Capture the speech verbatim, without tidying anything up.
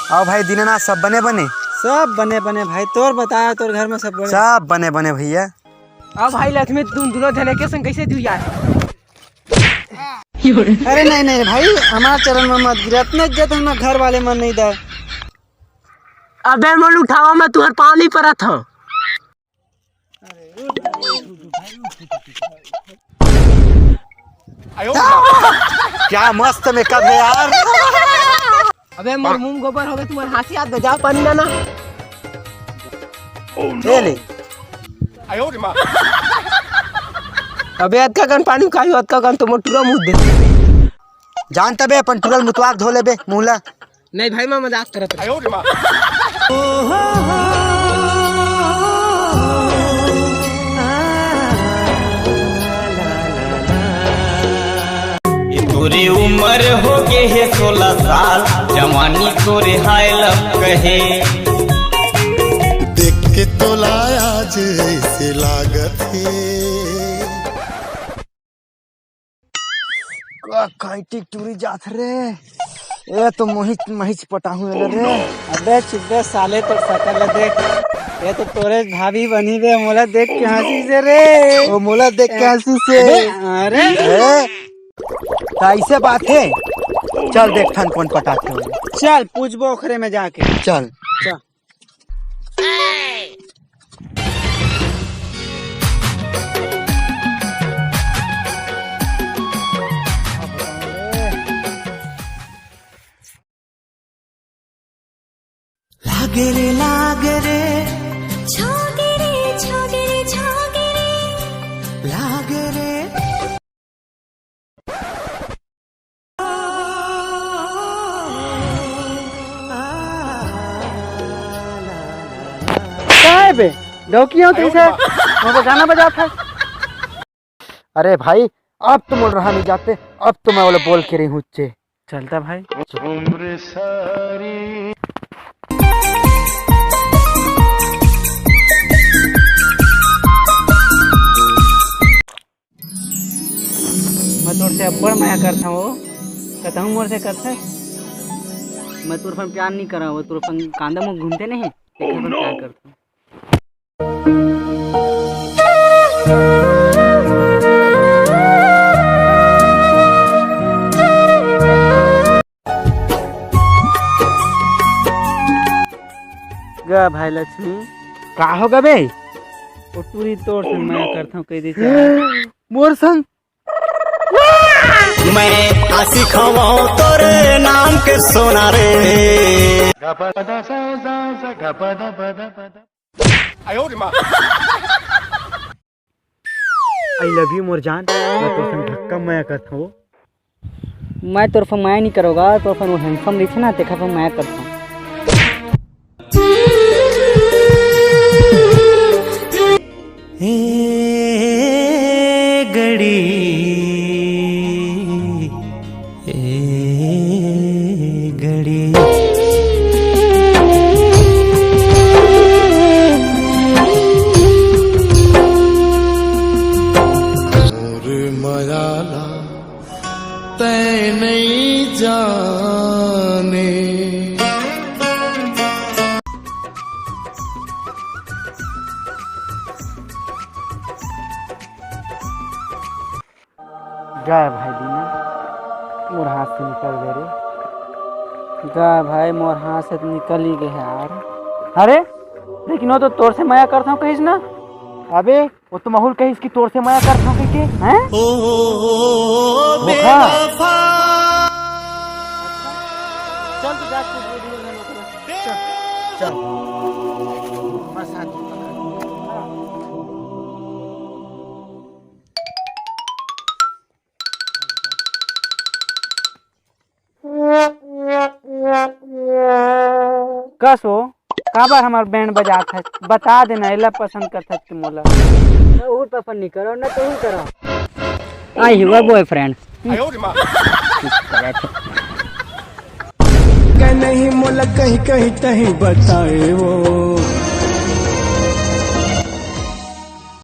अउ भाई दीनानाथ, सब बने बने? सब बने बने भाई, तोर बता, तोर घर में सब बने? सब बने बने भैया। अउ भाई लक्ष्मी, तुम दोनों झन एके संग कैसे दिव यार? अरे नहीं नहीं भाई, हमार चरण में मत गिरे, अतना इज्जत हमर घर वाले मन नहीं दे। अबे मोल उठावा, मैं तुहर पाँव नहीं परत हूँ। क्या मस्त मेकअप है यार। अबे मोर मुंह गोबर होगे, तुम्हार हंसी आत गजब पानी ना ना। ले ले। अबे अतका कन पानी खाई, अतका कन तो मोर टूरा मुंह दे। जान तबे अपन टूरा ल मुतवा के धो लेबे मुंह ला। नहीं भाई, मैं मजाक करत रहे। ये तोरे उम्र हो गे हे सोलह साल, जवानी तोरे हाय लव कहे। देख के तोला आज ऐसे लागत हे। का काइटिक टूरी जात रे। ए तो मोहित महिच पटाहूं एला रे। अबे चुप बे साले, तोर शकल ला देख। ये तो तोरे भाभी बनी बे, मोला देख के हंसी से रे। ओ मोला देख के हंसी से। अबे, अरे। ए, त ऐसे बात है। चल देखथन कौन पटाथे। चल पूछबो ओखरे में जाके। चल। चल। लागे रे, लागे रे। छोगे रे, छोगे रे, छोगे रे। लागे रे। का हे बे? डौकी हो तइसे? मोर गाना बजात हे। अरे भाई, अब तो मोर रहा नहीं जाते, अब तो मैं ओला बोल के रही हूँ चे। चलता भाई। मैं तोर से अब्बड़ मया करथंव, कतहूँ मोर से करथे? मैं तोर फन प्यार नहीं करा, वो तोर फन कांदा मुख घूमते नहीं, तेकर फन प्यार करथंव। गा भाई लक्ष्मी। का हो गा बे? ओ टूरी तोर संग मया करथंव कह दे चाहे। मोर संग? मैं आशिक हवं तोरे नाम के सोना रे। I love you मोर जान, मैं तोर संग धक्का मया करथंव। मैं तोर फन मया नहीं करोगा, तोर फन वो handsome रहिथे ना, तेखर फन मया करथंव। ए गड़ी, ए गड़ी। मोर मया ला तैं नइ जाने। जा भाई दीना, मोर हाथ से निकल गे रे। जा भाई, मोर हाथ से तो निकल ही गे हे यार। अरे, लेकिन वो तो तोर से मया करथंव कहिस ना। अबे, वो तो महूँ ल कहिस कि तोर से मया करथंव कहिके, हैं? ओ, धोखा। बेवफा। चल तो जा, तू वीडियो बना लो। चल, चल। बस हाथ पकड़। कस हो, काबर हमर बैंड बजात हे? बता देना, एला पसंद करत हे कि मोला? ना उहू पसंद नहीं करो, ना तुहू करो। आई हुआ बॉयफ्रेंड। कहीं मोला कहीं कहीं तहीं बताए वो।